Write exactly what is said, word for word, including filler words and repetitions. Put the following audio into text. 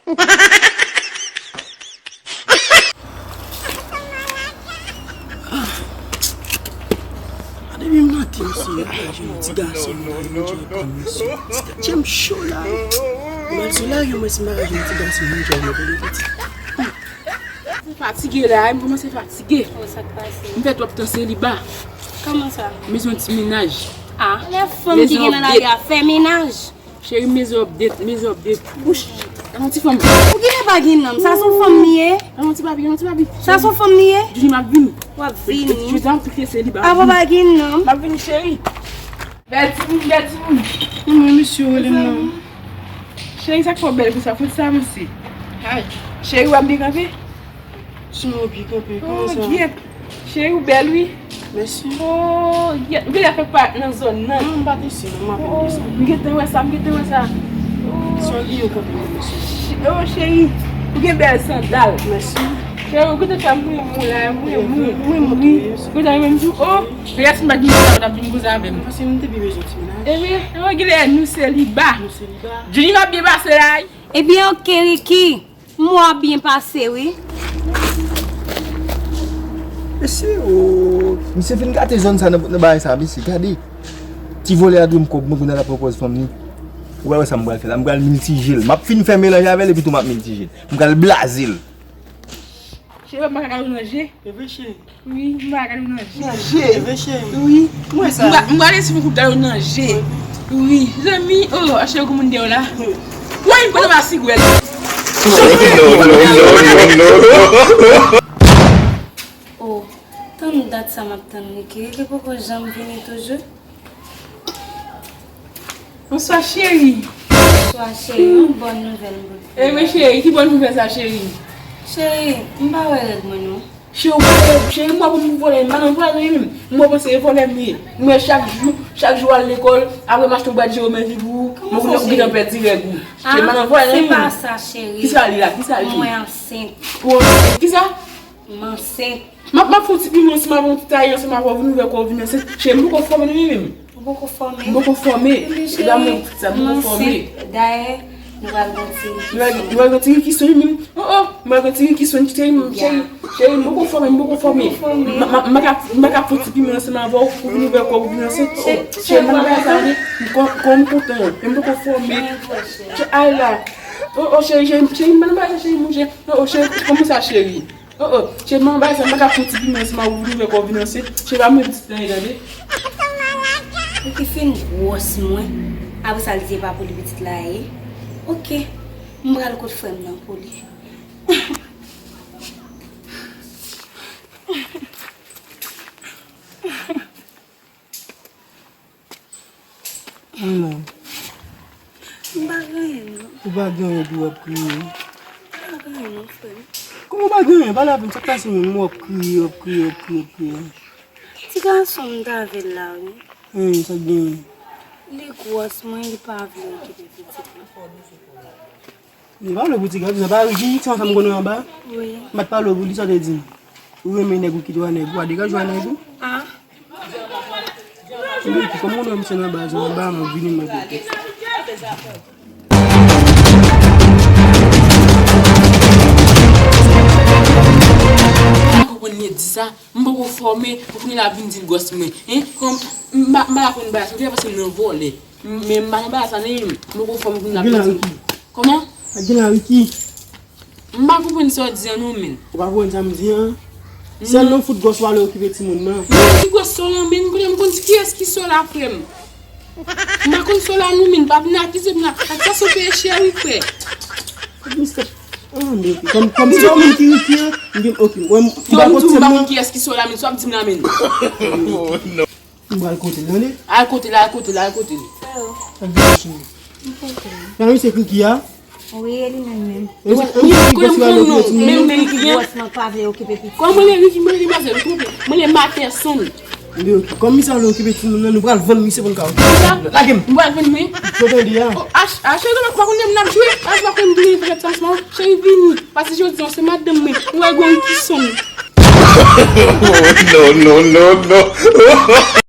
A, depi m nan te, mesye, m pa jwenn yon ti gason, m pa jwenn yon ti gason, mesye. Ti tèt m cho la wi. M al sou lari, mwen, si m pa jwenn yon ti gason, m jwenn yon ti. M fatige la, m kòmanse fatige. Oh, sa k pase? M fè twòp tan seliba. Kòman sa? M bezwen yon ti mennaj. Ah, lè fanm ki gen nan lari a fè mennaj. Cheri, mezon update, mezon update. Bouch, yon ti fanm. Ou genlè pa gen nonm, sa se yon fanm li ye? Yon ti papi, yon ti papi. Sa se yon fanm li ye? Jodi m ap vini. W ap vini? Jodi a m kite seliba. Apa pa gen nonm? M ap vini, cheri. Bèl timoun, bèl timoun. Mwen, mesye, w rele m nan. Cheri, sa k fè w bèl konsa? Fòk sa avanse. Ay, cheri, w ap byen kanpe? Sinon, w byen kanpe. Kòman sa? Oh, gyèt. Cheri, w bèl, wi. Mèsi. Oh, gyèt. Ou genlè fèk parèt nan zòn nan. Non, m pa t isi, non, m ap vin desann. M gentan wè sa, m gentan wè sa. Sòl li yo kanpe, mesye. Ch-, oh, cheri, ou gen bèl sandal. Mèsi. Cheri, ou gentan fè m renmen w la, m renmen w. Mwen, mwen, mwen, mwen. Ou gentan renmen m tou? Oh, reyèl si m pa t gen sandal, w t ap vin koze avè m. Paske m te byen bezwen ti mennaj. Ebyen, oh, genlè nou seliba. Nou seliba. Junior ap byen pase la, wi. Ebyen, oke, Ricky. M wè w ap byen pase, wi. Mesye, o, misye fin gate zòn sa nan, nan bagay sa, mesye, gade. Ti vòlè a dwe m kòb mwen, kounye a l ap pran pòz fanm li. Ou pral wè sa m pral fè la, m pral miltije l. M ap fin fè melanj avè l, epi tou m ap miltije l. M pral blaze l. Cheri, m pa ka gade w nan je. E vre, cheri. Wi, m pa gade w nan je. Nan je? E vre, cheri. Wi. M wè sa. M pa, m pa resi pou gade w nan je. Wi, zanmi, oh, achè gwo moun dèyè w la. Woy, m pran nan masigwèl. Oh, tann dat sa m ap tann Ricky. Ricky poko janm vini toujou. Bonswa, cheri. Bonswa, cheri. Yon bòn nouvèl m pote. Ebyen, cheri, ki bòn nouvèl sa, cheri? Cheri, m pa wè règ mwen, non. Cheri, ou pa wè, cheri, m wè pou m vòlè, m pa nan vòlè, non, menm. M wè panse e vòlè m ye. M wè chak jou, chak jou al lekòl, apre m achte yon bwat Jero men vi pou ou, mwen konnen ou gentan pèdi règ ou. Cheri, m pa nan vòlè, non, menm. Se pa sa, cheri. Kisa li la? Kisa li? Mwen ansent. Ou ansent? Kisa? M ansent. M ap, m ap fè yon ti piman ansanm avè w, yon ti taye ansanm avè w, vin ouvè kò w, vin ansent. Cheri, m poko fòme non, menm. Ou poko fòme? M poko fòme. Ebyen, cheri, e pa mwen ki di sa, m poko fòme. M ansent. Dayè, nou pral gen yon ti... Nou pral, nou pral gen yon ti rikisonn, menm. Oh, oh, m pral gen yon ti rikisonn, cheri, m, cheri, cheri, m poko fòme, m poko fòme. M, m, m pa ka, m pa ka fè yon ti piman ansanm avè w, ou vin ouvè kò w, ou vin ansent. Oh, cheri, m pa nan bagay sa, non. M kon-, kon m kontan, men m poko fòme. Cheri, ay la. Oh, oh, cheri, cheri, cheri, m pa nan bagay sa, cheri, monchè. Oh, oh, cheri, kòman sa, cheri? Oh, oh, cheri, m pa nan bagay sa, m pa ka fè yon ti piman ansanm avè w, ou vin ouvè kò w, vin ansent. Cheri, pa mwen pitit la ye, tande. Ricky fin gwòs mwen. Apre sa, li di e pa pou li pitit la ye. Oke, m pral kot frè m nan pou li. Ala. M pa gen anyen, non. Ou pa gen anyen, epi w ap kriye. M pa gen anyen, non, frè m. Kòman w pa gen anyen? Pale avè m, sa k pase menm? W ap kriye, w ap kriye, w ap kriye, w ap kriye. Ti gason m t avè l la, wi. Hein, sa k genyen? Li gwòs mwen, li pa vle okipe pitit mwen. Li pa vle pou ti gason, sa pa Ricky, ti fanm m konnen anba? Wi. M pa t pale w pou li, sa w te di m? Ou renmen nèg ou kite w a nèg ou, a degaje w a nèg ou. Ah. Ricky, kòman w wè misye nan baz la, anba a, m ap vini, m ap vini. M pa konprann li di sa. M poko fòme, pou kounye a l ap vin di l gwòs mwen. Hein? Kòm m pa, m pa konn bagay sa, m te panse m nan vòlè. Men m pa nan bagay sa, non, m poko fòme pou n ap pèdi. Kòman? Sa gen la, Ricky? M pa konprann sa w di an, non, menn. Ou pa konprann sa m di an? Sèl nan fout gwòs ou ale okipe timoun nan. Men ki gwòs sa w la, menn? Kounye a m konn kiyès ki sa w la, frè m. M pa konn sa w la, non, menn. Pa vin akize m la. Ak sa, se yon peye cheri, frè. Mister, ah, men, kòm, kòm se yon moun ki Ricky an, m gen, ok, m, m pa konn sèlman. Kòm m di w, m pa konn kiyès ki sa w la, menn. Sa w ap di m la, menn. M pral kote l, tande? Al kote l, al kote l, al kote l. Sa k gen, cheri? M kote l. Nan misye Ricky a? Wi, e li menm menm. E misye Ricky gwòs la, l okipe timoun nan? Menm Ricky gwòs mwen pa vle okipe pitit. Kòman mwen le Ricky, mwen le demwazèl, ou twonpe. Mwen le Matèson. Kòm misye vle okipe timoun nan, nou pral vann misye pou n ka okipe timoun nan. Lage m. Ou pral vann mwen? Ou tande a? Oh, ach, ach, cheri, ou pa konn m nan jwe. Ach, ou pa konn m vini pou fè sa ansanm. Cheri, vini. Pase jodi a, se madanm mwen. Ou wè gwo Ricky sonn. Oh, no, no, no, no.